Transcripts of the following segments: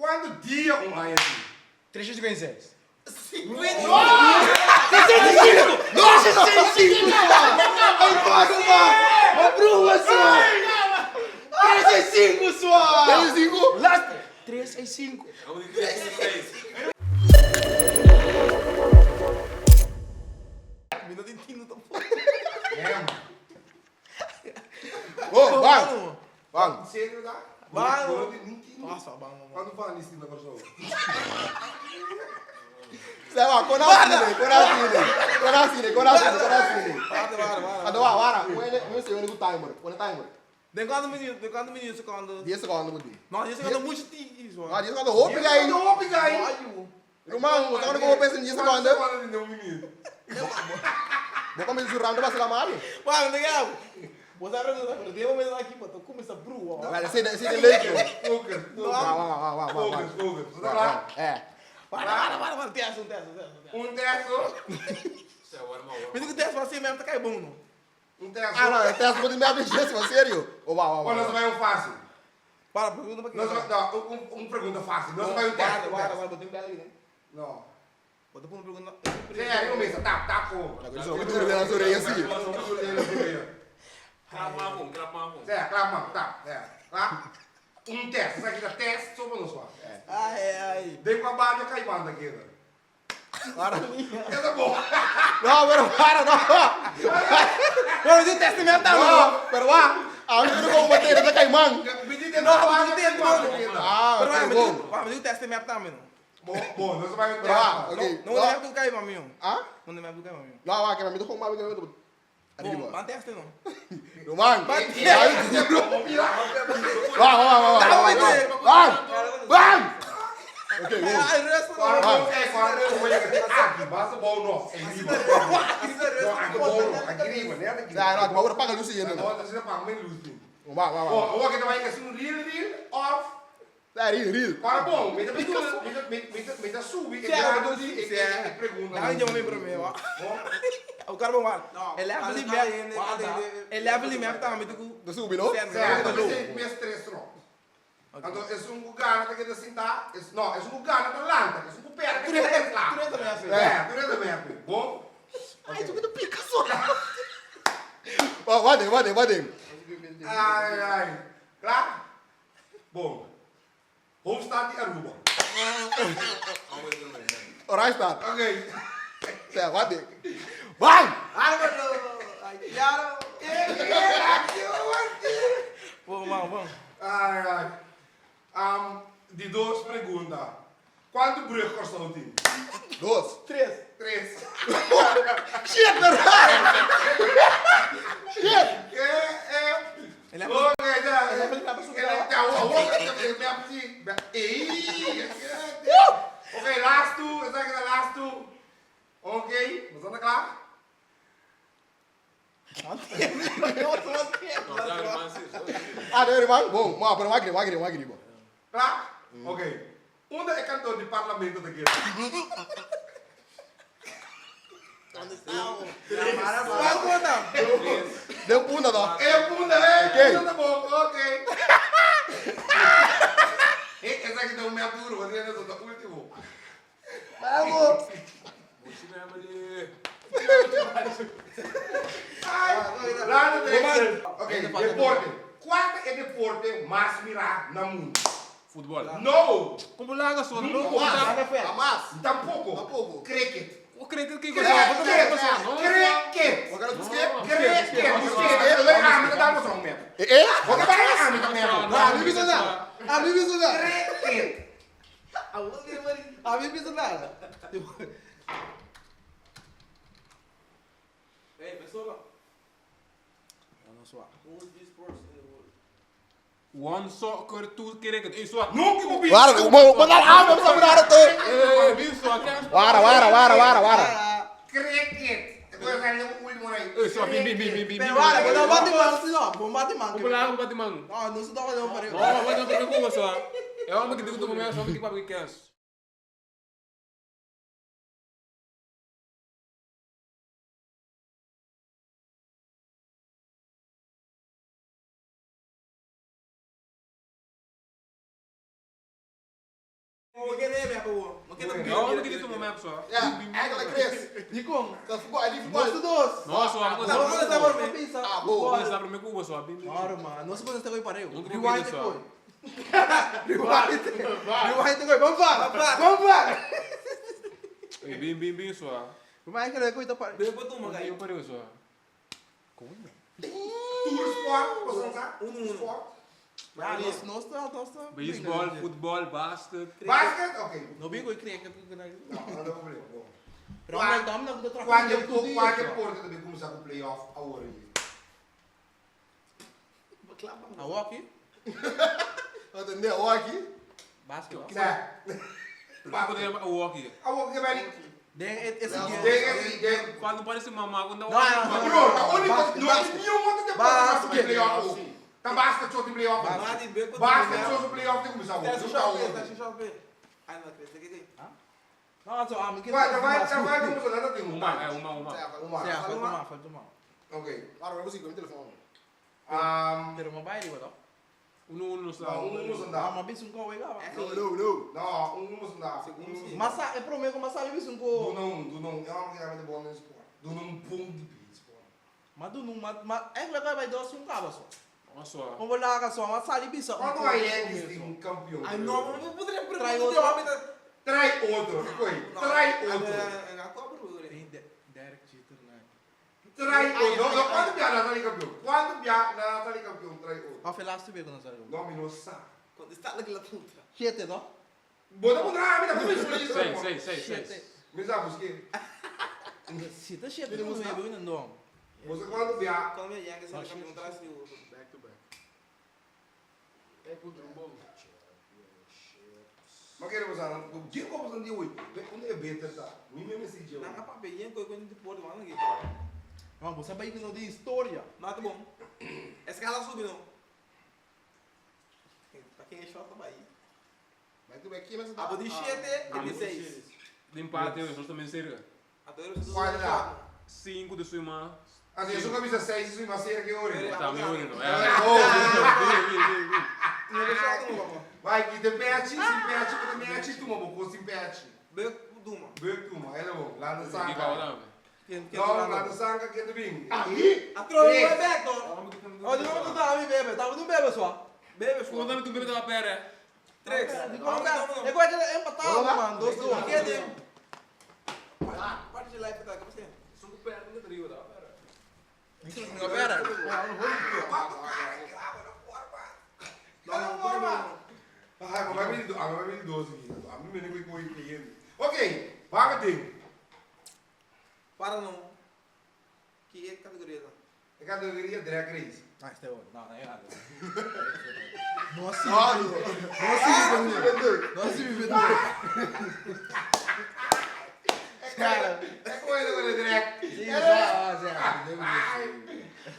Kuantu dia un aña tin? 356. Oh, bang. Bang. Serio ta? Bang. Bo no tin ni tinu. Pasa, bang, bang. Kuantu vanis tin na Kòrsou? Seba, kon a sine, kon a sine. Kon a sine, kon a sine, kon a sine. Warda, warda, warda. Ando wa, wara. Pone, mi mester wene ku timer. Pone timer. Den kuantu minuut, den kuantu minuut sekondo? 10 sekondo bo tin. No, 10 sekondo muchu tiki, so. No, 10 sekondo hopi gai. 10 sekondo hopi gai. Ruman, bo ta kende ku bo pensa den 10 Kuantu sekondo? sekondo tin den un minuut? Bo kuminsa su round ta basa la mano. Wak, no ya. Bo sa pregunta, pero den momento aki bo ta kuminsa brua. Wel, esei esei ta leuk no. Focus, focus. Wak, wak, wak, wak, wak. Focus, focus. Bo ta kla? Eh. Warda, warda, warda, warda. Test, un test, un test, un test. Un test so. Mi di ku test bo hasi mep ta kai bon no. Un test Ah, so. no, e test bo tin mep di djes, man, serio. Oh, wak, wak, Bon, nos wak. ta bai un fácil. Para, pregunta pa Nos kiko. ta, no, un, un pregunta fácil. Nos ta bai un test. Warda, Un warda, test. warda. Bo tin bel aki den? No. Bo ta pone pregunta. Sí, ariba mesa, tap, tap ko. Zo, duro den nan oreya si. Duro den nan oreya. Klap man kon, klap man kon. Sea, klap man, tap, sea. Kla? Un test, esaki ta test so pa nos wak. Ai, ai. Den kua bario Caimán ta keda? Para. Esa bo. No, pero para, no. Bueno, di test mi tambe. No, pero wak. A mi no como materia ta Caimán. Mi di den kua bario Caimán ta keda. Ah, Pero ok, mi bon. di, mi di test mi tambe no. Bo, bo, nos ta bai un Pero wak, test. ok. No, no me tu Caimán mio. Ah? No me tu Caimán mio. No, wak, mi ta como mi ta Bom, Arriba. ban test no. Ruman. Ban Wak, wak, wak, wak, wak. Bang! Bang! Ok, go. Ai, resto Kora no. bo, eh, kora bo, bo yega te aki, basta bou no, ei riba. No, aki bou no, aki riba, net aki. Ja, no, maar paga luz hier. No, dat is een pak mijn luz ding. Wak, wak, Bom, wak. awor ke ta bai es un real real of Ja, real, real. Para bom, mi ta bedoel, mi ta mi ta mi ta subi e grado di e e pregunta. Dame yo mi prome wa. Bom, O cara bom wa. E level di map, e level di map ta mi tu. De subi, no? Sea, ta mester mes tres ro. Anto esun ku gana ta keda sintá, es no, esun ku gana ta lanta, esun ku perde ta keda kla. Tur ta mester. Eh, tur ta mester. Bon? Ai, su ta pika so. Wa, wa den, wa den, wa den. Ai, ai. Kla? Bon. Hoofdstad di Aruba. Oranjestad. Oké. Sea, wa den. Bang! Bom, bom, bom. Ai, ai. Di dos pregunta. Kuantu brug Kòrsou tin? Dos. Tres. Tres. Shit, pero. Shit! Eh, eh. Oké, ja. Oké, last two. Esaki ta last two. Oké, boso ta kla? Ah, de ruman? Bon, maar pero wak riba, wak riba. Kla? Oké. Unda e kantor di parlamento ta keda? Den punda to. E punda, e Oké. punda ta bon, oké. Esaki ta un mea duro, want esaki ta ultimo. Vamos! Laatste tres. Oké, deporte. Kua ta e deporte mas mirá na mundu? Futbol. No! Como laga so, no? Hamas. Tampoco. Tampoco. Cricket. O cricket que Cricket. Cricket. Wat kan het skip? Cricket. Cricket. Ami ta dal boso mep. Eh, eh? Bo ke bai ami ta mep. A mi bisa nada. A mi bisa nada. Cricket. A mi bisa nada. Hey, pessoa. No swa. One soccer, two cricket. Ei, swa. Nunca bo bisa. Wara, bo dal ami bisa nada to. Eh, bi swa, kens. Wara, wara, wara, wara, wara. Cricket. Ei, swa, bi, bi, bi, bi, bi. Pero wara, bo no bate man, si no, bo bate man. Como laga bate man. No, no se toca no, pero. No, mas não tem como swa. É homem que digo do momento, homem que paga kens. No, no kita tuma map so. Ja, eigenlijk Chris. Dikon? Dat voetbal, die voetbal. Nos tur dos. No, so amo Nos contesta por mi. Ah, bo. Contesta prome cu bo so. Bin bin. Claro, man. Nos contesta coi pareu. Nunca Rewind vi te isso. coi. Rewind. Rewind te coi. Vamos lá. Vamos lá. Ey, bin bin bin so. Maar eigenlijk coi ta pareu. Bin pareu so. Tur sport, boso sa? Uno, uno. Sport. Ja, nos nos ta nos ta. Baseball, football, basket. Basket? Ok. No bingo e cricket. No, no ta problema. Bom. Pero amo dam na kuta Kua kua deporte ta bin kuminsá ku playoff awor ei? Hockey? Wat een nee, hockey. Basket. Sè. Kiko ta yama hockey? Awor ke bani. Den et es Ja, Den e den. Cuando parece mama cuando No, no, Ma bro, ta único no tin niun otro deporte mas ku Basket. playoff awor. Ta basket so tin playoff awor. Basket so su playoff tin kuminsá awor. No ta awor. No, so amo ke. Kua ta bai ta bai kuminsá nan ta tin un Uma, par. eh, uma, uma. Uma. Sia, falta uma, falta uma. Ok. Waarom hebben ze mijn telefoon? Pero ma bai riba to. Uno, uno, sa. No, un un Ah, sanda. ma bis un ko wega. No, no, no. No, un un sanda. Un. Masa e prome ko masa bis un ko. Duna un, duna un. Ja, maar ik de bon in sport. Duna un bom di baseball. Ma du nu ma ma eigenlijk bai dos un kaba so. Uma só. Como laga so, ma sali bisa. Quando a Yankees tin un campeon? Ai no, no potrei Trai otro. Trai otro, koi. Trai otro. Derek Jeter na. Trai otro. No, quando bia na Natali campeon? Quando bia na Natali campeon trai otro? Of laatste week dan zei. No, mi no sa. Siete no? Bota mo na, mi na mi Seis, seis, seis, seis. Mi sa busque. Siete siete no me veo no. Você quando bia Back to back. Ma kere mo sa, di ko mo sa di oi. Be onde é beter ta. Mi me me si je. Ma você vai no di storia. Mas tá bom. Escala sub não. Pra quem é short, vai. Back to back, mas Ah, vou de 7 e de 6. De empate, nós também cerca. Qual é? 5 de sua irmã. Assim, eu sou camisa 6 e sou uma cera que ori. Tá meio olhando. É. Oh, Vem, vem, vem. Vai, que te pet, se pet, que te mete, tu uma boca se pet. Duma. Beuk tu ma, ela bom, lá no Que sanca. calma, No, lá no sanca que tu vem. Aí? A troll é back, ó. Oh, di ko ta mi bebe, ta no bebe so. Bebe, Como dando tu bebe da pera? Três. Di ko ta. E qua che è empatato man, dos dos. Que de? Parte de life tá, como assim? Suco perto do trio da pera. No pera. Não, não, não. Ah, mas vai me ah, vai me 12 aqui. A mim me nem coi cliente. Ok, vaga ding. Para não. Que é categoria não? É categoria drag race. Ah, este é bom. No, no, no. No si. Ah, No si. No si mi bebe. Cara, é com ele com ele drag. Sì, sa, sa.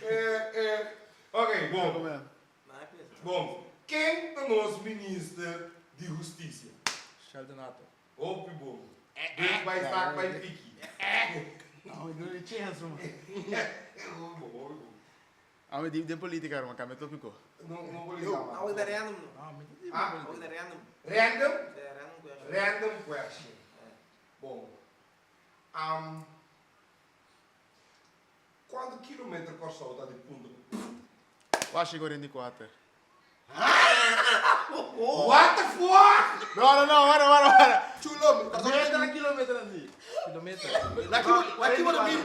É, é. Ok, bom. Não é peso. Bom, quem é nosso ministro de justiça? Sheldon Ato. Hope bom. Deus vai estar vai pique. Nou, ik doe de chance, man. Bom, bom, bom. Ah, maar die, die politica, man, kan met tópico. Não, não vou ligar. Algo da random. No, mi Ah, Algo da random. random? É random question. Random question. Bom. Um, quanto quilômetro Corsol tá de ponto? Waar chegou in die kwater? What the fuck? No, no, no, wacht, wacht, wacht. Chulo, Meerdere kilometer dan die. Kilometer. Na kibo de mi,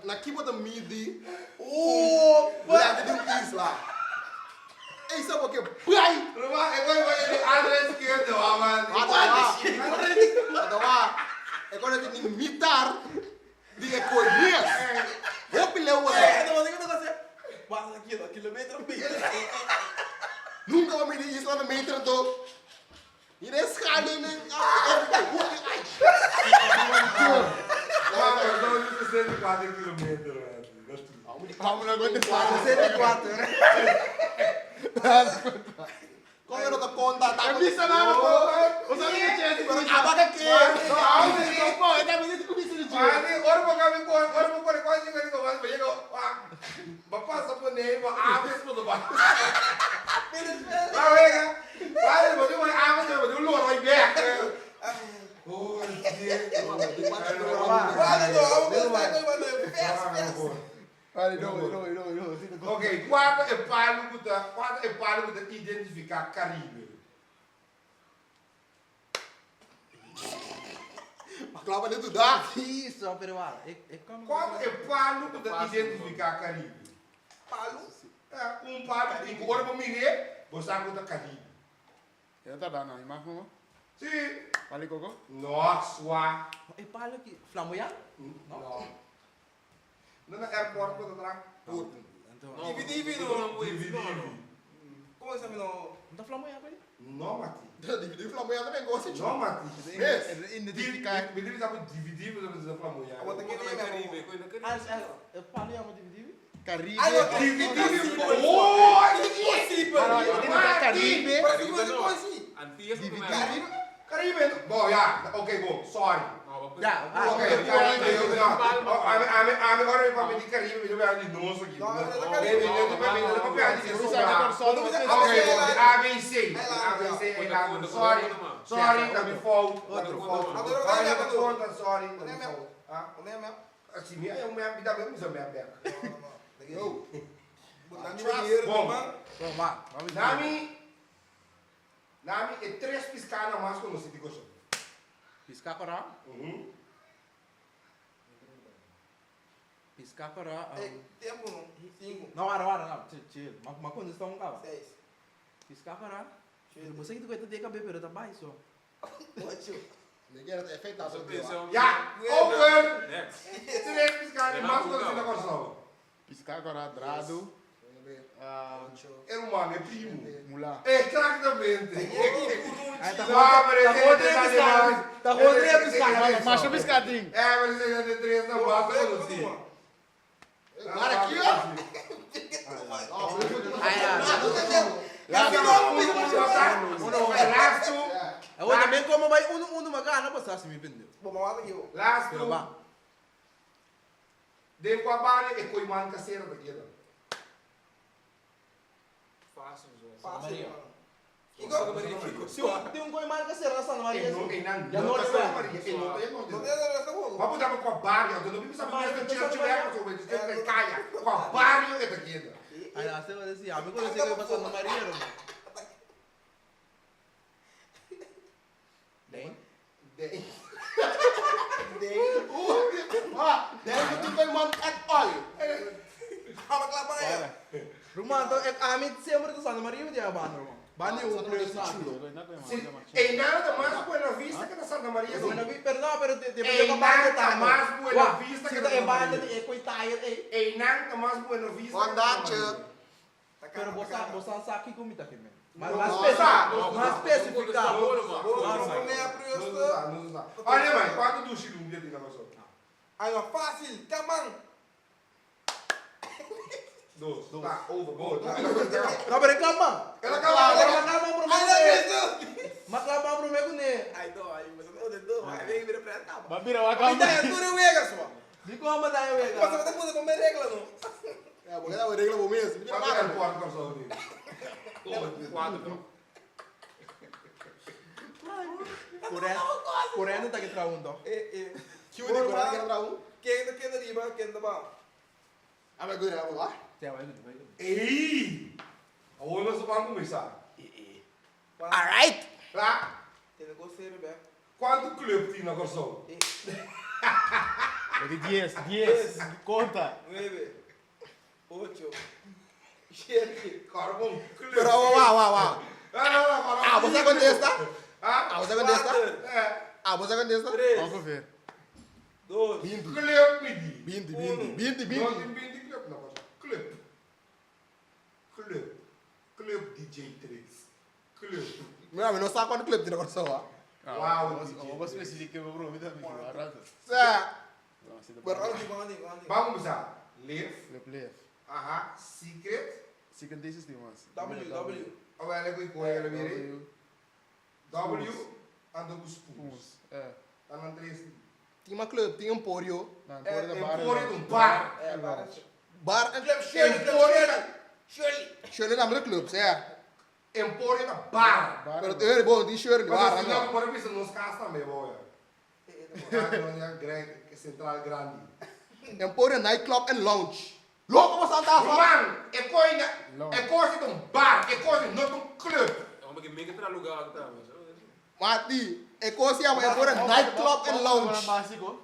na kibo de mi di. Oh, la de isla. Ei, sabe o que? Pai! Ruma, eu vou fazer André esquerdo, mano. Wa, ik kon het niet mitar die ik kon niet. Hoop je leeuwen. É, não, não, não, não. Passa aqui, ó, quilômetro meio. Nunca we de isla een meter toch? Hier is schade in. Mano, eu dou 64 quilômetros, mano. Vamos naar goed. 64. Kom je dat conta? Ik wist dat nou, we zijn niet chance. Maar abaca que. Pô, ik heb niet commissie de Mano, ora vou caminhar, ora vou correr quase quase quase, mas chega, ah, passa por nem, mas ah, mesmo do bar. Ah, venga. Vai, vou ter uma ah, vou ter um louro aí back. Ok, kua ta e palu ku ta, kua ta e palu ku ta identifiká Karibe? Klapa den tu dak. Kua ta e palu ku ta identifiká Karibe? Palu? Un palu ku tin ku ora bo mir'é, bo sa ku ta Karibe. E ta tarda na imagen no? Sí. Pali koko? No, swa. E palu ki, flamboyant? No. No na airport bo ta traha? Divi divi no. Divi divi. Como se no? No ta flamboyant bay? No Mati. Divi divi flamboyant tambe gosi No Mati. Mes. Identifica. Mi divi sabi divi divi pero ta flamboyant. Awor ta kere Caribe, koe na Caribe. Ah, e palu yama divi divi? Caribe. Oh, Imposibel. Caribe. Antillas Divi Caribe. Caribe. Bom, ja, oké, bom, sorry. Ja, Oké, Caribe, no. Ami, ami, ami, ora mi papia di Caribe, mi papia di nos aki. No, no, no, Nee, nee, nee, nee, nee, papia di Sa sobra. Oké, bom, di ABC, di ABC, eiland. Sorry, sorry, dat mi fout, dat mi fout. Sorry, dat mi fout, sorry, dat mi fout. Ah, si mi ay un map, mi tambe usa map back. Bom. Nami, nami e tres piscana mas conocí di Kòrsou. Piská kòrá? Mhm. Piská kòrá. Tempo no. Cinco. No, wara, wara, no. Chill, chill. Ma, ma kontestá un kaba. Seis. Piská kòrá. Pero bo sa ki ta kuenta den kabé, pero ta bai so. Ocho. Me quiero efecto aso. Ja, over. Next. Tres piscana mas conocí na Kòrsou. Piská kòrá, dradu, Era un mano, é primo. mulá. Exactamente. Ay, ta No, pero ta ese gewoon es tres de piská. más. Ta gewoon tres piská. Masha piscadinho. É, mas esse é de tres na mais conocí. Para aqui, ó. Ay, Laatste. Awor tambe komo bai unu unu ma gana pasá si mi bende. Bom, mas aqui, ó. Laatste. Pero ba. De qua barrio e coi man casera da chieda. Fácil, João. Fácil, mano. Santa Maria, Kiko. Si un tin un koi marka será Santa Maria. E no e nan. Ja, no, Santa no. Maria, e no e no. Não tem nada nessa bola. Ma puta qua barrio, dove mi sa mi sta c'è c'è so c'è c'è caia. Qua barrio e da chieda. Ay, hace va decir, a mí cuando se que Santa Maria, hermano. Den. De. Ah, deve tu tem man at all. Vamos clapar aí. Ruman, então, a mim sempre do Santa Maria me tem a banda, irmão. Banda eu preço na E nada mais Buena Vista que da Santa Maria. Buena Vista, pero no, pero te Ei, te banda nada mais Buena Vista que que da é Santa banda Maria. de coitaia, ei. E nada mais Buena Vista. que da Onda, Santa Maria. Pero você você sabe que comida aqui mesmo. Mas Não, mais não, específico, não, mais especificado. Não dá, não dá. Olha, mãe, quanto do Chilumbi tem na nossa? Aí, ó, fácil. Come on. Dos. Tá, overboard. Não, pero calma. Ela acaba. Pero calma pro Ai, não, meu. Cristo. Mas calma pro meu né. Ai, não, aí você não deu, aí vem vira pra cá. Babira, wa Mas daí, tu não wega só. De como dá eu Você vai ter que fazer uma regra, não? É, porque dá uma regra bom mesmo. Quanto é o quarto garçom? Quatro, não. Correndo tá que traum tó. Eh, eh. Que o de coragem que era um. Quem tá quem riba, quem tá bom. Ah, mas agora vamos lá. Tem, vai, vai. Ei! Agora nós vamos começar. Alright. Lá, Tem negócio aí, bebê. quanto clube tem na garçom? De 10, 10. Conta. 9, 8, 7, Cara, bom, clube. Pero wá, wá, wá. Ah, não, não, não. Ah, você contesta? Ah, Ah, você contesta? é. Ah, você contesta? 3, Vamos ver. 2, 20. Clube, me diz. 20, 20, 20, Não 20. tem 20 clube na garçom. Clube. Clube. Clube DJ 3. Clube. Meu, não sabe quanto clube tem na coração lá. Uau, DJ. Vamos especificar, bro. Me dá me Zé. Pero olha aqui, olha aqui, olha aqui. Vamos começar. Live. Left. Aham. Secret. Second day system was. W, W. Olha, ela com ela vire. W. Ando com spoons. É. Tá na três. Tinha uma clube, tinha Emporio. Não, É, da bar. Emporio de um bar. É, para. Bar en Club Shirley, Club Emporio. Shirley. Shirley na andere clubs, ja. Emporio da bar. Pero het is bom, die Shirley Mas bar. assim, não, bora pensar nos casas também, boy. Central Grandi. Emporio Nightclub and Lounge. Loko bo santa afa. Ruman, e koi na, e kos ta un bar, e kos no ta un club. Mati, e kos yama Emporio Nightclub and Lounge.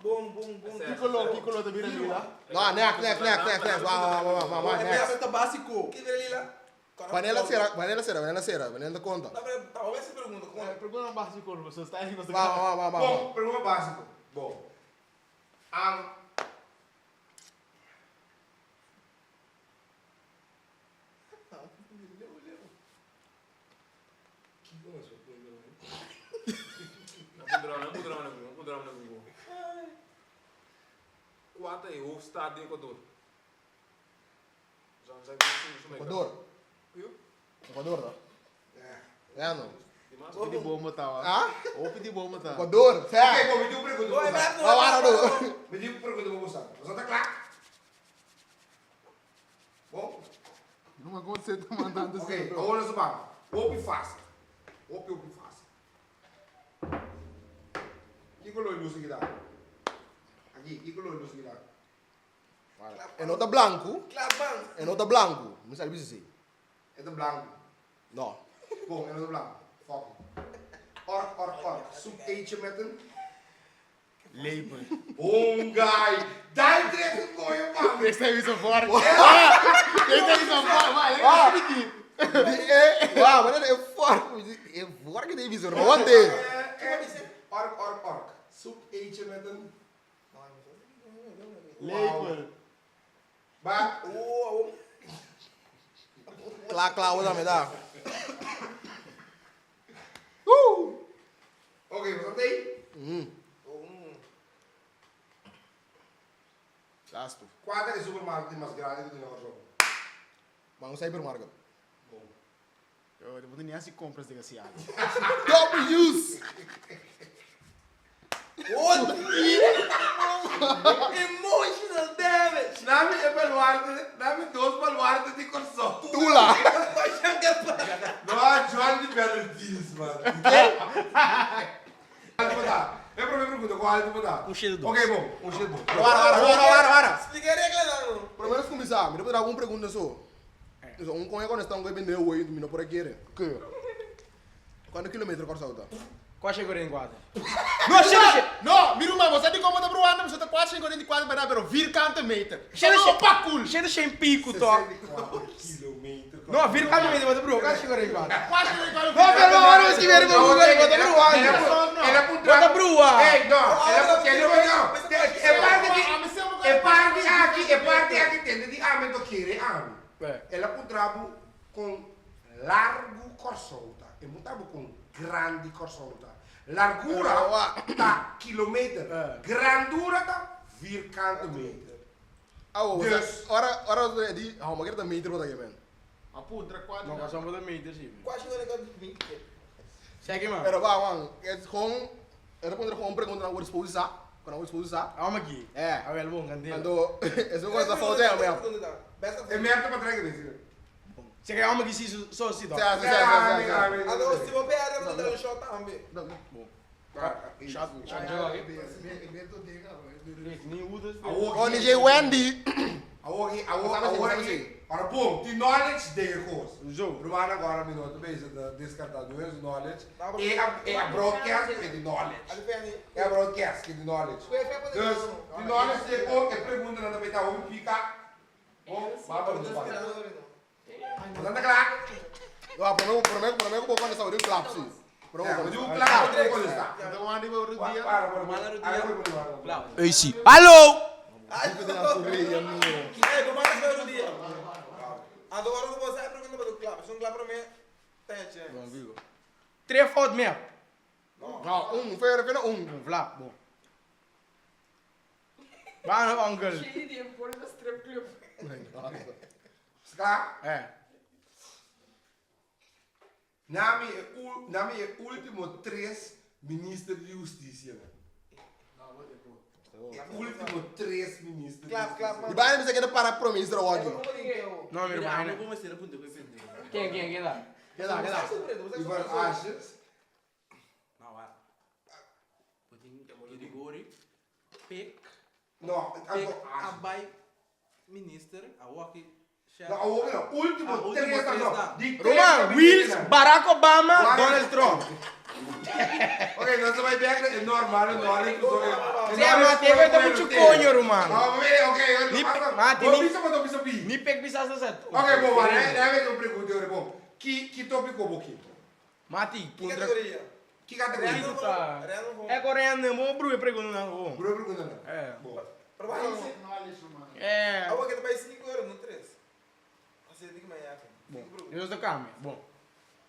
Bom, bom, bom. Kiko kiko lo ta bira lila? No, next, next, next, next, next. Wa, wa, wa, wa, wa, next. Ta básiko. Ki bira lila? Vanilla sera, vanilla sera, vanilla sera, vanilla konta. Talvez se pergunta, como? Pergunta básico, você está aí, você Wa, wa, wa, wa. Bom, pergunta básico. Bom. Kua ta e hoofdstad di Ecuador? Ecuador. Ecuador, no? Ja, no. Opi di bomo ta, wa. Ah? Opi di bomo ta. Ecuador, Ok, sa. bom, mi tin un pregunta pa boso. Wa, wa, no. Mi tin un pregunta pa boso. Boso ta kla? Bom? Numa como você tá mandando Ok, awor nos ta ban. Hopi fásil. Hopi, hopi fásil. Kiko lo e lus aki ta? Aki, kiko lo e lus aki ta? E no ta blanku. Klapan. E no ta blanku. Mi sa bisa si. E ta blanku. No. Bom, e no ta blanku. Fuck it. Ork, ork, ork. Soep eet je met een Lepel. Boom, guy. Dai trek een mooie man. Deze is een vork. Deze is een vork. Maar Ah. Di e, wa, maar e vork. E vork de bisa ronde. Ork, ork, ork. Soep eet je met een... Lepel. Maar... Oh, Kla, kla, wat dan met daar? Oké, wat dat deed? Laatste. Kua ta e supermarkt di mas grandi ku tin na Kòrsou? Maar un cybermarket. Yo, moet niet eens compras de gasiado. W's. What? Emotional damage. Nami e baluarte, nami dos baluarte di Kòrsou. Tula. No, John di Benedis, man. E promé pregunta, kua ta bo? Un shit dos. Oké, bon, un shit dos. Wara, wara, wara, wara, wara. Explica a regla, não. Promé nos kuminsá, mi ta por un pregunta so. Dus un kon e kontestá un koi bende hoy, mi no por a kere. Kuantu kilometer Kòrsou ta? Kua 44? No, shit, No, mira man, você di como ta bruando, você ta 444 para pero vierkante meter. Shit, Só pa cool. Shit, shit, pico, to. 64 kilometer. No, vierkante meter, wat broer, kua 44? 444 No, pero ahora es que viene por Google, wat broer. Wat Wat broer. Hey, no, no. E parte di, e parte aki, e parte aki tende di ami to kere ami. El a puntra bo kon largu Kòrsou ta. E puntra bo kon grandi Kòrsou ta. Largura ta kilometer. Grandura ta vierkante meter. Awo, Dus- ora, ora di, hou maar ta meter wat ik ben. A puntra 4. No, kua son meter, sí. Quase não é que Zeg maar. Pero wa, man, het is gewoon, er komt er gewoon pregunta naar wordt exposed, kan wordt exposed. Hou maar aquí. Eh. Ah, wel, bon, candela. Ando, is ook wel fout hè, maar. E merk pa trekken deze. Zeg, hou maar aquí, sí, zo, sí, toch. Ja, ja, ja, ja. Alô, se vou pegar, eu vou dar um shot também. Shot, shot, Ik ben tot tegen. Niet hoe dus. Oh, DJ Wendy. Awor, awor, awor aki. Ora bom, tin knowledge den e kos. Zo. Ruman agora mi no ta bezig ta deskartá nos knowledge. E a e a broadcast e tin knowledge. E a broadcast ke tin knowledge. Dus tin knowledge den e kos, e preguntanan ta beta hopi pika. Bom, ba pa nos papia. Bo ta kla? Ja, promé promé promé ku bo kontestá, bo tin klap si. Promé Ja, ku bo tin kontestá. un klap promé ku kontestá. Para, Para, para, para. Ei, sí. Hallo! Ei, como é que vai o dia? Agora eu vou sair pergunta para o clap. Se um clap para mim, tem chance. Twee fout meer. Nou, un, verder, verder un. Een vla, bon. Waar nou, onkel? Shady die een porno stripclub. Kla? Eh. Nami e nami e último tres minister di hustisia. E último tres minister di Klap, klap, hustisia. Die bijna zeggen de para prome minister wagi. No, mi hermano. Ken, ken, ken daar? Ken daar, ken daar? Ivar Asjes. Nou, waar? Grigori, Pik. No, Pik a bai minister, awor aki No, awor no, ultimo Ah, ultimo tres tres no. dan. Di tres Roman, ta Wiels, binnen. Barack Obama, Waar- Donald Trump. Oké, dan zijn wij back naar normaal, normaal. Sí, maar te ta mucho coño, Roman. No, mire, oké. Ni- Bom, Mati, Bom, ni- bisa, bom, bisa, bi. Ni pek bisa sa set. Oké, bom, maar hè, daar heb ik een pregunta, bom. Ki, ki tópico boki? Mati, Ki puntra. categoria? Ki categoria? Random, Ta. random. É coreano, mo bru pregunta na ho. Bro, pregunta não. É. Bom. É. Awor aki ta bai 5 euro, no 3. Asina di ku mi yaka. Bom, eu estou cambia. Bom.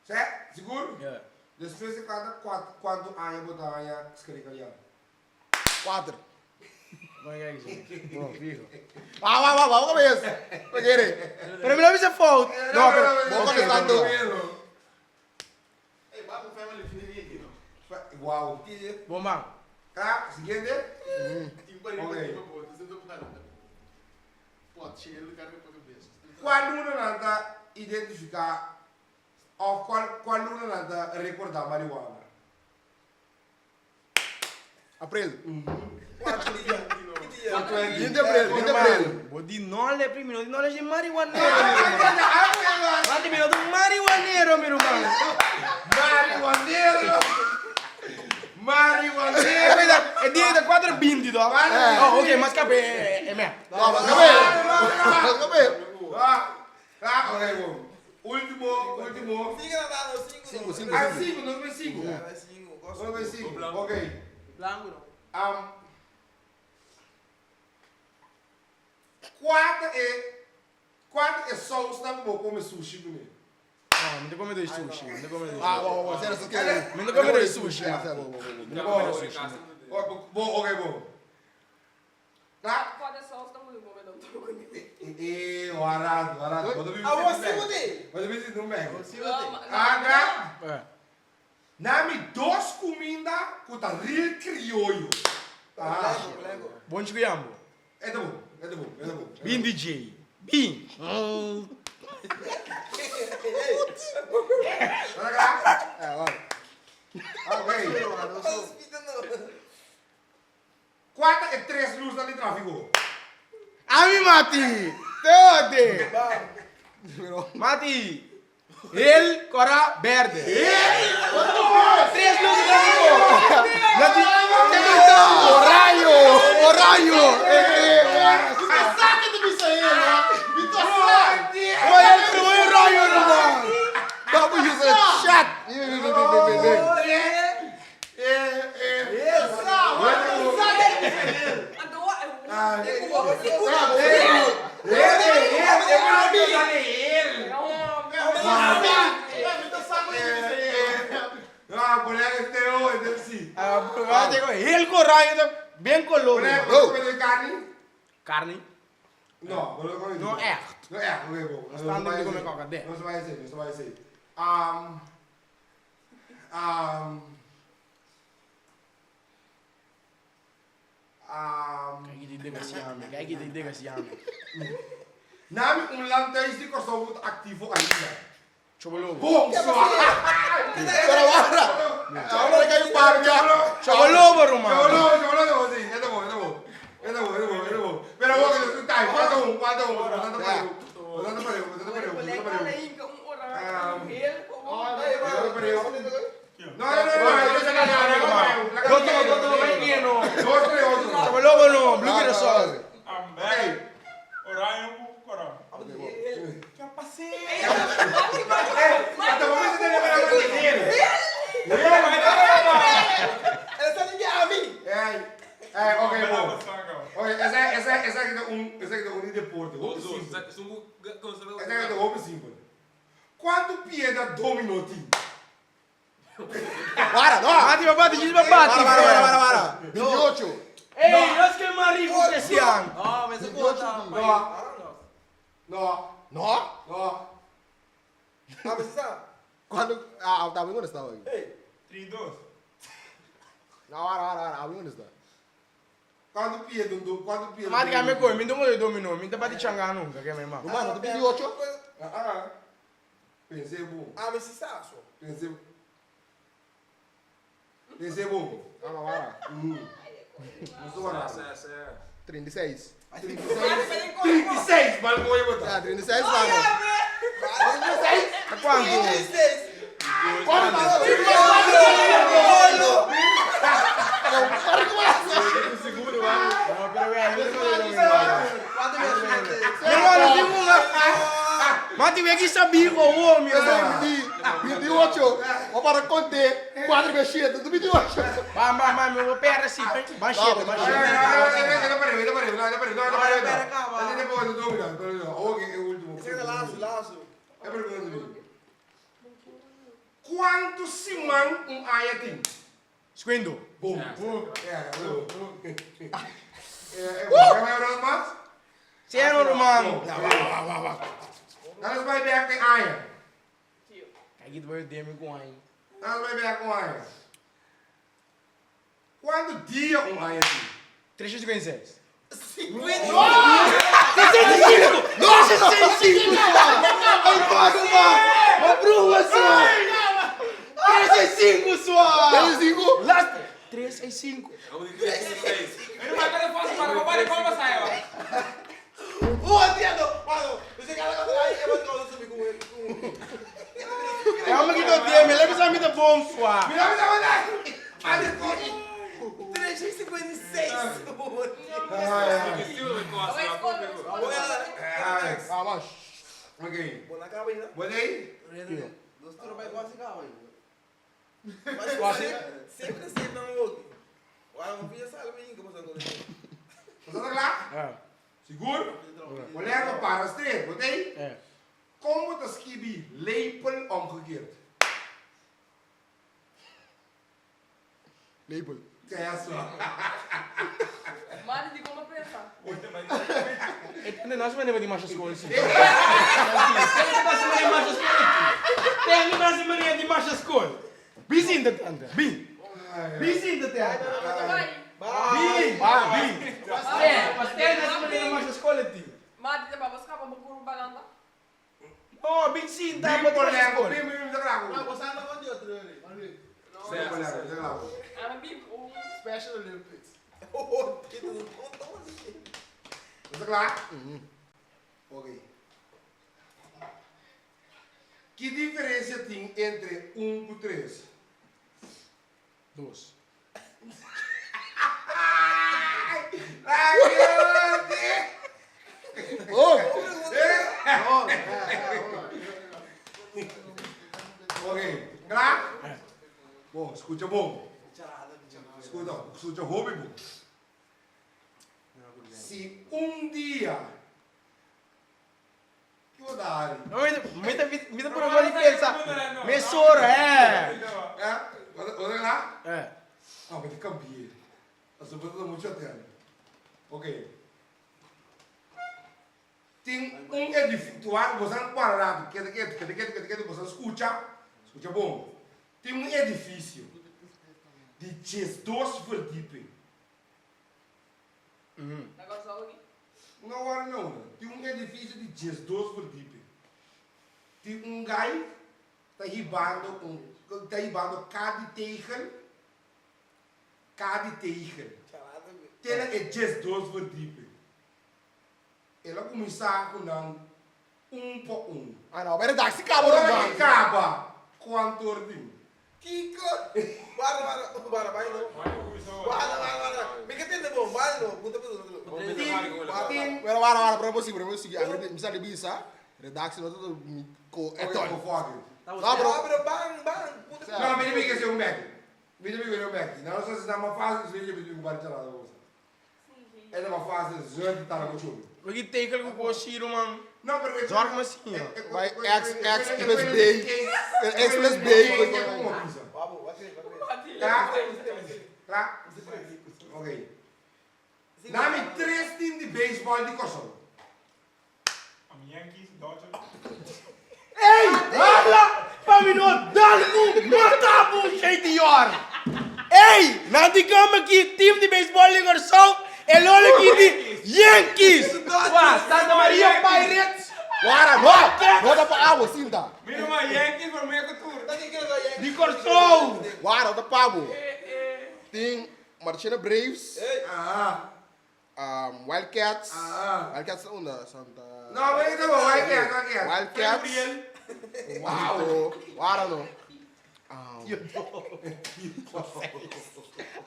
Cê, seguro? Yeah. Despues di kada kuat, kuantu aña bo ta haña skrikalian? Kuater. Bom, kijk eens. Bom, fijo. Wou, wou, wou, wou, kom eens. Forget it. Pero mi no bisa fout. No, pero bo kontestando. Hey, Babu family friendly aki, no. Wow. Bom, man. Kla, siguiente. Ok. Kua luna nan ta identifiká òf kua kua luna nan ta rekordá marihuana? April. Ki dia? 20 april, 20 april. Bo di nole primi, no di nole di marihuanero. Mati, mi no di marihuanero, mi ruman. Marihuanero! Marihuanero! E dia ta 4:20 toch? Oh, oké, maar skap e me. No, maar kom weer. Ah, ah, oké, bom. Último, último. 5 na dado, 5. Sinku, sinku. Ah, sinku, nos bai sinku. Bai 5. Nos bai sinku, oké. Blanco no. Kua ta e, kua ta e sausnan ku bo kome sushi kuné? No, mi ta come de sushi, mi ta come de sushi. Ah, wow, wow, será que Mi ta come de sushi. Bo, bo, oké, bo. Kla? Kua ta e saus nan ku bo come dan tur kuné? E, warad, warad. Bo ta bibi Awor sinti si bo bek. tin. Bo ta bibi sinti un bek. No, Ah, kla? Eh. Nami dos kuminda ku ta real krioyo. Ah. Bon chico yambo. E ta bon, e ta bon, e ta bon. Bin DJ. Bin. Bo ta kla? Eh, wou. Oké. Kua ta e tres lusnan di tráfiko? Ami mati. Tode. Mati. Hel, kora, berde. Tres luces de tráfico. Nati. Orayo, orayo. Eh, eh, Sa ke ta bisa el, ha? Mi ta sa. Oye, oye, rayo, ruman. Babu use a chat. Eh, eh. Anto wa. Ah, E ku wa si ku. El, el, el, el. Mi ta sa ku ta bisa el. Ah, colega, este hoy, este sí. Ah, hel, kora, ben color. Colega, ¿come carne? Carne. No, no lo come. No echt. No echt, oké, bom. Staan er come kakadé. No se vai ser, no se vai ser. Kijk die dingen siame, kijk die dingen siame. Nami un land thuis di Kòrsou ku ta aktivo ainda. Chobolobo. Bom, so. Pero wara. Chawlo ka yung parka. Chobolobo, ruman. Chobolobo, chobolobo, sí. E ta bon, e ta bon. E ta bon, e ta bon, e ta bon. Pero bo, ku time, falta un, falta un, falta pareu. Falta pareu, falta pareu, falta pareu. Falta pareu. No, no, no, no, no, no, no, no, no, Dos, dos, dos, dos, bai no. Dos, tres, otro. Chobolobo no, Blue Curaçao. Ok. Oranje ku kora. Hasta momento tiene que la El sa di ami. Ey, ey, ok, bom. Ok, esa, esa, esa ke ta un, esa ke ta un di deporte. Hopi simpel. Esa ke ta hopi simpel. Kuantu piedra domino tin? Wara, no. Mati, bati, djis bati. Wara, wara, wara, wara. 28. Ey, nos ke marico Cristian. No, mi sa konta. No. No, No? no. Ah, mi sa. Cuando ah, tá bem onde estava aqui. Hey. 3, 2. No, wara, wara, wara, bem onde está. Kuantu piedra, kuantu piedra? Mati, ka me koi, mi no domino, mi ta bati changa nunca, ke me ma. Romano, tu 28? Ah, ah. Pensei bom. Ah, mi sa so. Pensei. Pensé bom. Ama wara. Nos wara. 36. 36, mal mooi bota. Ja, 36 mano. Tá quanto? Meu irmão, não Mas tiver que saber o homem, irmão. 28. Vou para conter. 4 vezes 7, 28. Vai, vai, vai, meu, vou pera assim. Baixeta, baixeta. Quanto simão um aia tem? Squendo. Bom. É, bom. É, é, mais? Seno, irmão. Nós vai ver tem aia. Aqui tu vai ter me com aí. Nós vai ver com aia. Quanto dia um aia tem? 356. 50. 65! Nossa, 65! Ai, pago, mano! Uma bruxa, sua! 35, sua! 35. Last! 35. Eu não vai ter fácil para para como sai, ó. Oh, entiendo. Mano, você quer que eu eu vou subir com ele. É uma que eu tenho, me lembra a mim da bom, sua! Mira, mira, mira! Olha, 356. Ah, mas. Ok. Bom, acaba ainda. Bom aí? Dos tudo vai quase acaba ainda. Mas sempre sempre não vou. Agora não fiz essa menina que você não Você tá lá? É. Seguro? Colega, para as três, botei? É. Como het skibi lepel omgekeerd? Lepel. Kijk zo. Mari di como pensa. Entende, nós maneira de marcha escola, sim. Tem que marcha escola. Tem que marcha maneira de marcha escola. Bizinho da tanta. Bi. Bizinho da tanta. Vai. Bi. Bi. Pastel, pastel nós maneira de marcha escola, tio. Mari di babas ka ba bukuru balanda. Oh, bizinho da Bim marcha colega, escola. bim bim da klaar. Você anda com de outro, né? Colega, da klaar. Ana bim. Special Olympics. Oh, que tudo bom. Is dat klaar? Oké. Que diferença tem entre 1 e 3? Dois. Ai, meu Deus! Oh! Ok, klaar? Bom, escuta bom. Escuta, escuta hobby bom. Se um dia que eu dar, Me dá por uma licença. Me sora, é. é? Você lá? É. Ah, mas cambiei. As pessoas muito tempo. Ok. Tem um edifício, tu acha, você não parado, quer quer quer quer quer você escuta, escuta bom. Tem um edifício de 12 verdieping. Negócio aqui. Não agora não, tem um edifício de 12 verdieping. Tem um guy tá ribando um, tá ribando cada tegel, cada tegel. Tela é 12 verdieping. Ela começa com um por um. Ah, não, mas dá se acaba, Agora não que acaba, quanto ordem? Kiko. Guarda, guarda, guarda, vai não. Guarda, guarda, guarda. Me que tem bom, vai não. Punta punta. Tem. Pero wara, wara, pero possível, pero possível. Agora, me sabe bisa, redação, não tô com É eton. tom. Não, bro. Abre, bang, bang. Punta. Não, me diga se é um Mac. Me diga se é um Mac. Não, só se dá uma fase, se ele me diga que É uma fase zero tá na chuva. We gaan tegen elkaar voor man. Não, pero Zorg maar zien, joh. Vai X, X plus B. X plus B. Babo, vai vai. Tá? Tá? Ok. Nami três times de beisebol de Kosovo. Yankees, Dodgers. Ei, habla! Pa mi no dalmu matabu jeito Ei, na die komen aqui, team de beisebol de Corsou, e lole aqui de Yankees! Wah, Santa Maria Pirates! Wara, no! No dá pra água, sinta. Mira, uma Yankees por meio cultura. De Corsou! Wara, dá pra água. Tin Marchena Braves. Wildcats. Wildcats ta unda? Santa. No, pero ita bo Wildcats, Wildcats. Wildcats. Wow. Wara no.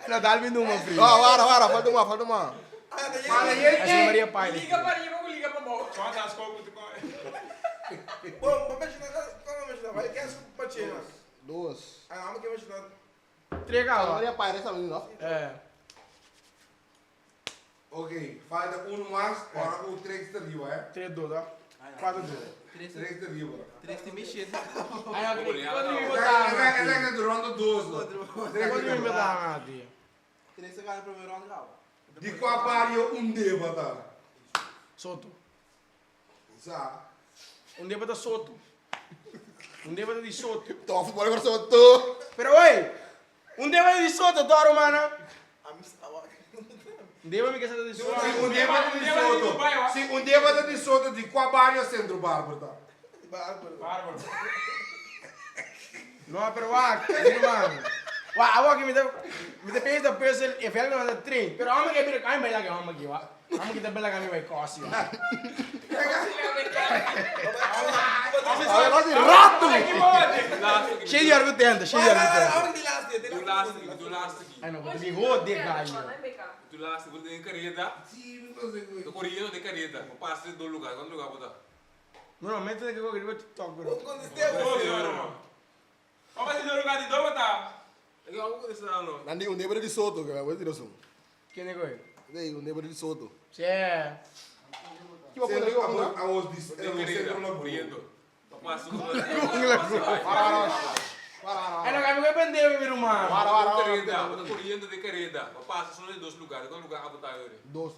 No dal mi numa, fri. No, wara, wara, falta un, falta un. Mala yente. Así Maria Pai. Liga pa riba ku liga pa bou. Quantas copas tu come? Bom, pa mencionar, como mencionar, Wildcats ku Marchena. Dos. Ah, amo ke mencionar. Treka Santa awa. Maria Pirates tambe no? Eh. Ok, falta uno mas, ora ku tres ta riba, eh. Tres dos, ah. Cuatro dos. Tres ta riba. Tres tin mi shit. Ay, no, cuatro mi Esa botana. esa es ronda dos, no. Tres Cuatro ta mi riba. botana, tío. Tres a gana prome ronda caba. Di kua bario un deba ta? Soto. Sa. Un deba ta Soto. Un deba ta di Soto. Tof, futbol di Kòrsou to. Pero oye, un deba ta di Soto, toro mana. Ami sa wak. Un deba mi ke sa ta di Soto. Si un deba ta di Soto. Si un deba ta di Soto, di kua bario Centro Barber ta? Bárbaro. Bárbaro. No, pero wak, mi ruman. Wak, awor aki mi ta, mi ta pensa puzzel e vèlk nan ta train. Pero amo ke bira, ai bai laga e hòmber aki, wak. Amo ki ta bela mi bai kosi, wak. Hasi rato! Shei di ora ku tenta, shei di ora ku tenta. Ora di laatste, di laatste. Do laatste ki. Ai no, bo ta bin hode gallo. Do laatste, bo den careda. Do corriendo den careda. Bo pasa den do lugar, cuanto lugar bo ta? No, no, mete ke riba TikTok, bro. Bo conteste, bo. Bo pasa den do lugar di do bo ta? E ke abo contesta no? Nan di un debra di Soto, ke bo tira sun. Ken e koe? Ei, un debra di Soto. Che. Ki bo pone, ki bo pone? Aos di Den careda, corriendo. Bo pasa den Ai no, mi koe bende mi ruman. Wara, wara, wara. careda, bo ta corriendo den careda. Bo pasa solo den dos lugar, cuanto lugar abo ta yori? Dos.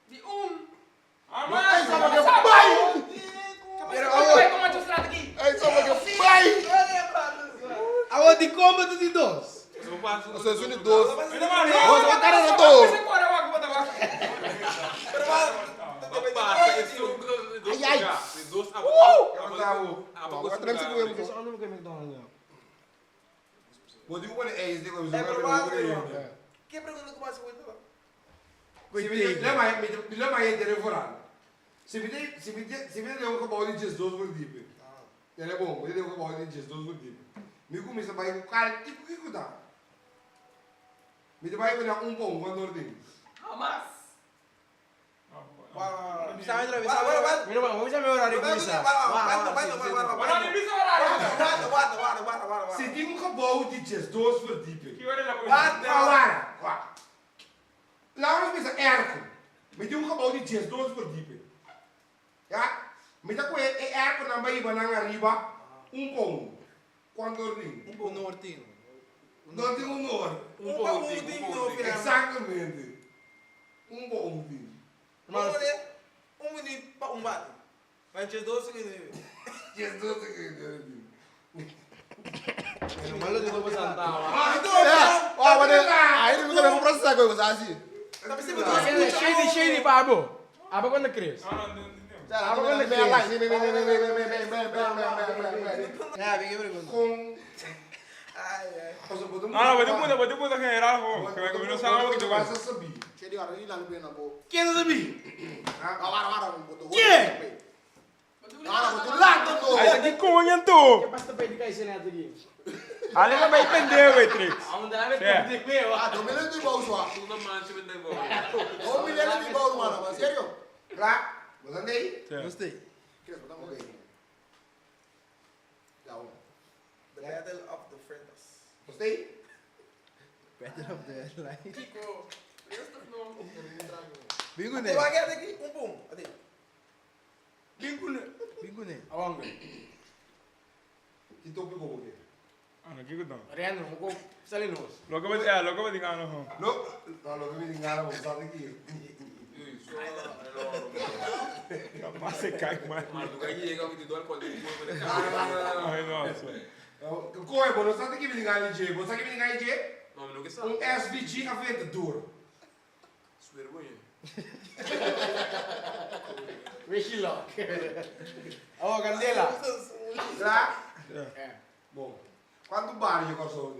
Di un. Ei, sa bo ke bai! Pero awor, Ei, sa bo ke bai! awor di kombo ta di dos. Bo pasa Bo sa di dos. Bo Bo cara na dos. Bo pasa e sun den dos Ai, ai. lugar. Den dos abo. Abo Bo trem se koe. Eso ando mi koe McDonald's no. Bo di ku pone eis di Eh, pero wak, Ke pregunta ku basi muito? Si mi lema mi lema e tere vooral. Si mi te si mi te si mi te un gebouw di 12 verdieping. Tere bom, mi te un gebouw di 12 verdieping. Mi kuminsa bai ku kal tipo kiko ta. Mi te bai ku na un pon cuando ordin. Hamas. Bisa mi bisa mi. Mi ruman, bo bisa mi horario kuminsa. Si tin un gebouw di 12 verdieping. Wara, Wara, wara. Laat ons bisa airco. Mi tin un gebouw di 12 verdieping. Ja? Mi ta koe e airco nan bai iba nan ariba un pon. Cuando ordin. Un nortino. No tin un noor. Un pa un tin no final. Exactamente. Un pon un tin. Un minuut pa un bate. Want je doos in de. 12 verdieping. Malo di dobo santa wa. Eh, ó, mas aí não me processar coisa assim. Shady, shady pa abo. Abo quando cres. Com. Ai, ai. No, no, bote punto, bote punto general, jo. Que me comí un sábado que te Vas a saber. Ken ta sabi? Quem? Ay, que coño tú. Que basta pa di kai senato aqui. Ale la vai pender, güey, Trix. Aonde ela vai Sì. perder meu. Ah, 2000 de baú, só. 2 milhões de baú, mano. Mas sério? Lá, você anda aí? Gostei. Ok. The Battle of the Friends. Gostei? Battle of the Headline. Kiko. Rustig no. Bingo ne. Wag aqui, um pum. Ade. Bingo ne. Bingo ne. Aonde? Que tópico o quê? Ah, no, que no. Reno, go sali nos. Lo que me, lo que me digan, no. No, no, lo que me engana, vos sabes que. Capaz se cae, man. Ay, no, eso. Coe, você sabe que me engana, J. Você sabe que me engana, J? Um SVG Aventador. Wish you luck. Oh, candela. Lá? Bom, quanto barrio que eu sou?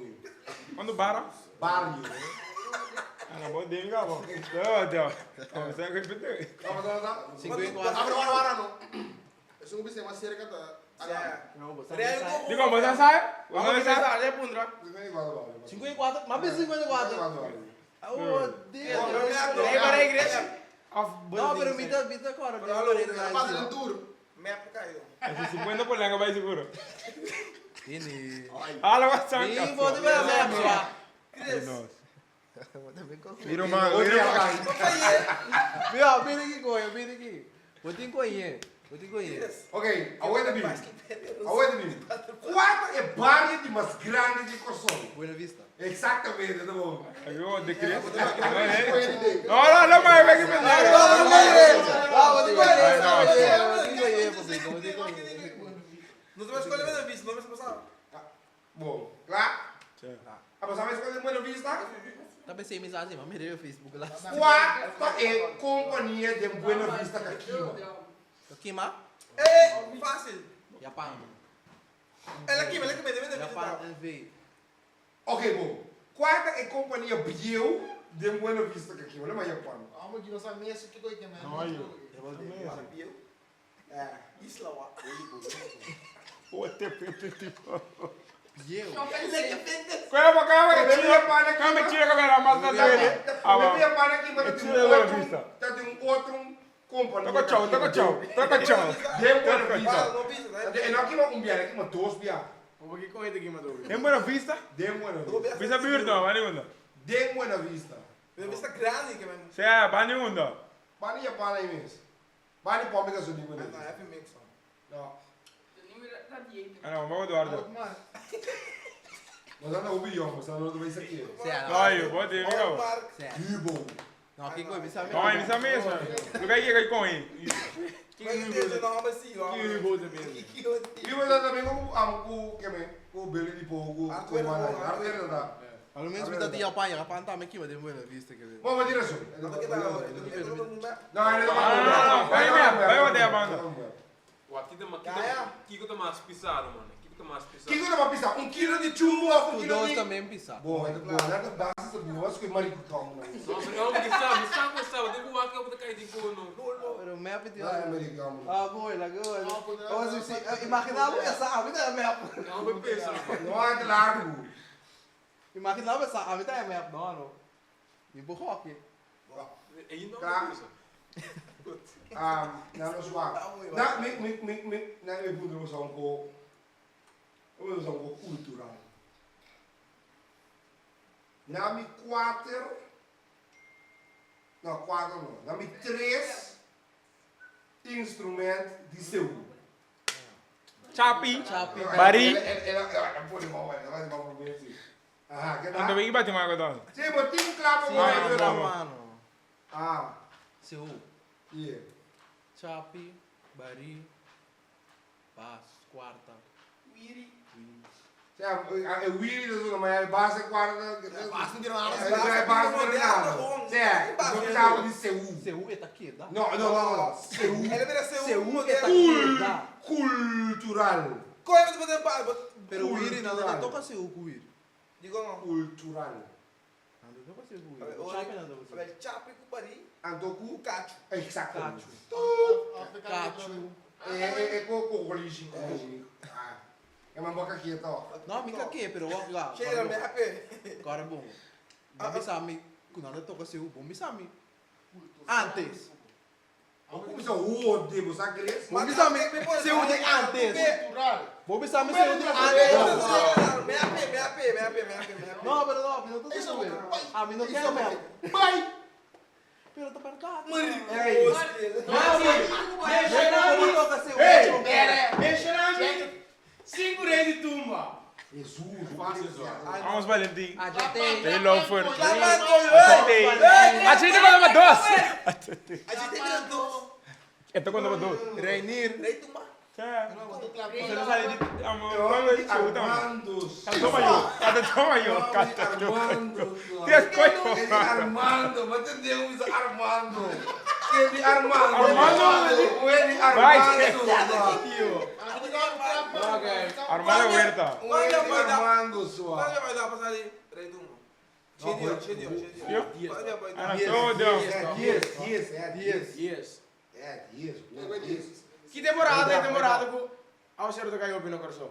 Quando bara? Barrio. Ana bo ding ka bo. No, no. Como se repite. Vamos, vamos, vamos. 54. Ah, pero wara wara no. Esun ku bisa mas cerca ta Adam. Di como sa sabe? Como sa sabe? Sabe, pundra. 54, mas bisa 54. Oh, Deus. Rei para a igreja. No, pero mita, mita agora. Pasa un tour. Map caiu. Ese 50 por langa vai seguro. Tini. Ah, la vas a Ih, vou te ver map, só. Mira man, mira man. Mira, mira aqui, coisa, mira aqui. Vou te encolher. Vou te encolher. Ok, aguenta mim. Aguenta mim. Qual é o barrio de mais grande de Corsol? Buena Vista. Exatamente, tá bom. Yo de Chris. No, no, no, mai vai que me Ah, vou te encolher, vou te encolher, vou te encolher. Não vai escolher Buena Vista, não vai passar. Bom, claro. Ah, mas sabe escolher Buena Vista? Tá pensando em mensagem, mas mirei o Facebook lá. Qual é a companhia de Buena Vista que aqui? Aqui, ma? É, fácil. Japan. Ela aqui, ela aqui, Buena Vista. Japan NV. Ok, bom. Qual é a companhia Biel de Buena Vista que aqui? Olha mais Japan. Vamos aqui, nossa mesa que coisa, No, yo. É, Isla, ó. What the tipo. Eu. Calma, calma, Como que Calma, tira a câmera, mas não dele. Ah, Como Japan aqui, mas tem Tira Buena Vista. um outro companhia. Toca tchau, toca tchau, toca tchau. De Buena Vista. Não vista, né? E não aqui uma biá, aqui uma dois biá. Vou aqui correr aqui, Maduro. Em Buena Vista? De Buena Vista. Vista Birdo, vai nenhum. De Buena Vista. Buena Vista grande, que mesmo. Se é, vai nenhum. Bani Japan aí mesmo. Bani pombe que sou de Buena Não, Vista. é F-Mix, ó. Não. Ah, não, vamos Eduardo. Nós não o bilhão, mas não vai isso aqui. Não, eu vou ter, meu. Hubo. Não, aqui coisa, sabe? Não, ele sabe mesmo. Lugar que é com ele. Mas tem não assim, ó. Que Hubo também. Hubo também como am ku que me, ku beli di pouco, ku mana. Arqueiro tá. Pelo menos me dá de Japan, Japan também aqui, mas tem Buena Vista, quer dizer. Bom, mas direção. Não, Não, Não, não, vai mesmo, vai bater a banda. Kiko tá mais pisado, mano. Kiko tá mais pisado. Kiko tá mais pisado. Um quilo de chumbo, um O quilo dois de... também pisa. Bom, é bom, né? Basta de nós que marico calmo. Nossa, eu não sabe, sabe, sabe. Tem que que eu vou cair de cu, Pero me apetece. Não, é marico calmo. Ah, boy, la que Imaginava essa, a vida é map. Não, vai pensar. Não é largo. Imaginava essa, a vida é map, não, não. E burro aqui. Aí não Claro. Ah, não, não suave. Na, me, me, me, me, na, me punto só um pouco, eu sou um pouco cultural. Na mi quatro, não, quatro não, na mi três instrumentos de seu. Chapi. Chapi. Bari. Ela pode mal, ela vai mal para mim assim. Ah, que Ando tal? bem bate mais agora. Sim, mas tem um clapo Sim, agora. mano. Ah, Seu. yeah. Chapi, Bari, Paz, quarta. Wiri. É o Willy da zona, mas é base quarta. Base não tira nada. É base não tira nada. Cê, não precisava de Seul. Seul é aqui, tá? Não, não, não, não. Seul. Ele vira Seul. Seul é aqui, tá? Cultural. Como é que você pode Pero Wiri não, não toca Seul com Wiri. Digo não. Cultural. Não toca Seul com Wiri. Chapi não toca Seul. Chapi com Bari. Antoku. Cacho. Exatamente. Cacho. É com origem. Ah. É uma boca aqui, tá? Não, mica aqui, pero wak lá. Cheira, me happy. Agora bom. Bom misami, quando toca Seul, bom misami. Antes. Como se o de você cresce? Bom misami, Seul de antes. Bom misami, Seul de antes. Me happy, me happy, me happy, me happy, me happy. No, pero no, no toca Seul. A mí no quiero me. Bye. Pero tá perto. Ei. Ei, Mencionando cinco reis de tumba. Jesus, fácil. Vamos, Valentim. A gente Tem loafer. Ei, A gente quando uma dois. A gente vira dois. Eu tô quando uma dois. Reinir. Rei tumba. Você não sabe de... Armando. Toma yo. Toma yo. Armando. Tienes coño. Ele Armando, mas entendeu? Armando. Ele Armando. Armando. Ele Armando. Armando Huerta. Ele Armando sua. Quando vai dar pra sair? Rei tumba. Ki temporada e temporada ku Awaseru ta kai hopi na Kòrsou?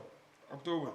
Oktober.